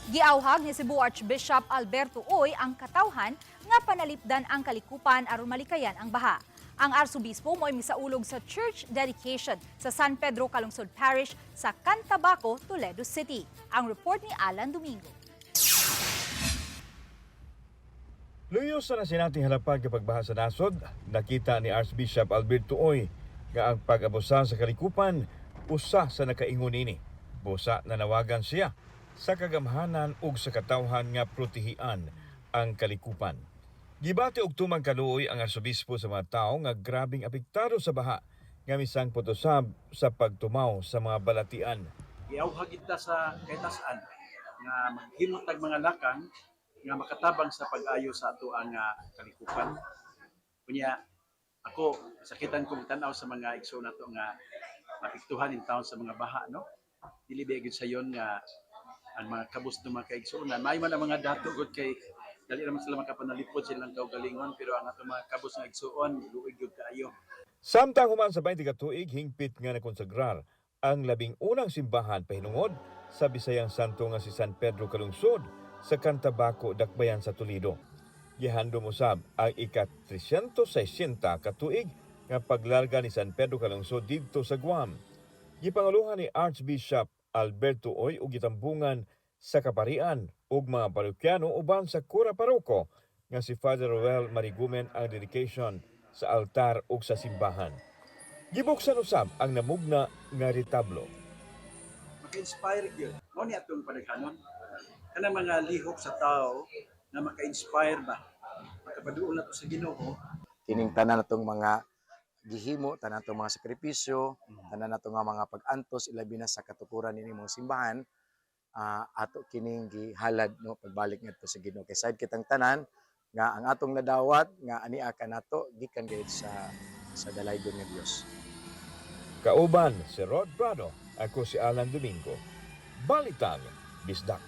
Giawhag ni Cebu Archbishop Alberto Uy ang katawhan nga panalipdan ang kalikupan aron malikayan ang baha. Ang arsobispo mo'y misaulog sa church dedication sa San Pedro Calungsod Parish sa Cantabaco, Toledo City. Ang report ni Alan Domingo. Luyo sa nasinati halapag kapag baha sa nasod, nakita ni Archbishop Alberto Uy nga ang pag-abusa sa kalikupan usa sa nakaingon nini. Busa nanawagan siya sa kagamhanan ug sa katawhan nga protehian ang kalikupan. Gibati og tumang kaluoy ang arsobispo sa mga tawo nga grabing apektado sa baha nga misangpot usab sa pagtumaw sa mga balatian. Giawhag kita sa kaytas-an nga maghimo tag mga lakang nga makatabang sa pag-ayo sa ato ang kalikupan. Unya ako sakitan kong tan-aw sa mga igsoon nato nga maapektuhan in town sa mga baha, no. Dili ba gyud sayon nga ang mga kabus ng mga kaigsuonan. May man ang mga dato gud kay dali naman sila makapanalipod silang kaugalingon, pero ang atong mga kabus nga igsuon, luoy gyud kaayo. Samtang human sa 20 ka tuig, hingpit nga nakonsagrar ang 11 simbahan pahinungod sa Bisayang santo nga si San Pedro Calungsod sa Cantabaco, Dakbayan sa Toledo. Gihandom usab ang ika-360 ka tuig nga paglarga ni San Pedro Calungsod didto sa Guam. Gipanguluhan ni Archbishop Alberto Uy ug gitambungan sa kaparian ug mga parokyano uban sa kura paroko nga si Father Roel Marigumen ang dedication sa altar ug sa simbahan. Gibuksan usab ang namugna nga retablo. Maka-inspire gyud. Mao ni atong panaghanon. Kanang mga lihok sa tao na maka-inspire ba. Makapaduol nato sa Ginoo. Kining tanan natong mga gihimo, tanan natong mga sakripisyo, tanan nato nga mga pag-antos, ilabi na sa katukuran ini mga simbahan, ato kining gihalad, no, pagbalik ngadto sa Ginoo kay said kitang tanan nga ang atong nadawat nga ania kanato gikan gayud sa dalaygon nga Dios. Kauban si Rod Prado, ako si Alan Domingo. Balitang Bisdak.